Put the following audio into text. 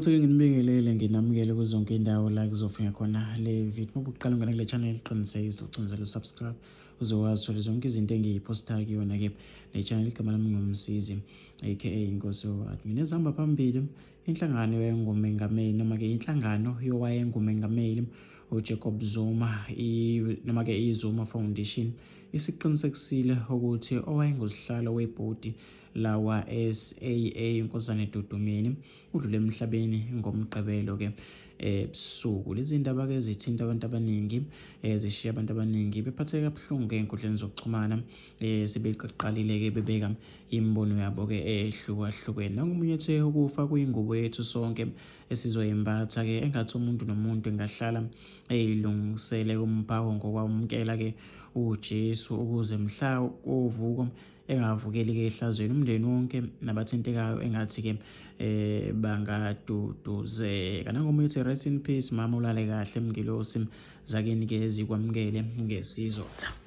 Ukuthi-ke nginibingelele nginamukele kuzonke indawo la kuzofika khona le video. Uma ubuqala ungena kule channel, qinisekisa ucinzela usubscribe uzokwazi uthola zonke izinto engiyiphostayo kuyona-ke le channel. Igama lami ngumsizi aka Inkosi Admin. Ezihamba phambili inhlangano yowayengumengameli noma-ke inhlangano yowayengumengameli uJacob Zuma noma-ke iZuma Foundation isiqinisekisile ukuthi owayengusihlalo webhodi lawa SAA uNkosazana Dudu Myeni udlule emhlabeni ngoMgqibelo ke ebusuku. Lezi ndaba ke zithinta abantu abaningi, zishiya abantu abaningi bephatheke kabuhlungu ke enkundleni zokuxhumana, sebeqalile ke bebeka imibono yabo ke ehlukahlukene. Nangomunye ethe ukufa kuyingubo yethu sonke esizoyimbatha ke, engathi umuntu nomuntu engahlala eyilungisele umphako ngokwamukela ke uJesu ukuze mhla uvuko engavukeli-ke ehlazweni. Umndeni wonke nabathintekayo engathi-ke bangaduduzeka. Nangomunye uthi rest in peace mama, ulale kahle mngilosi zakini-ke zikwamukele ngesizotha.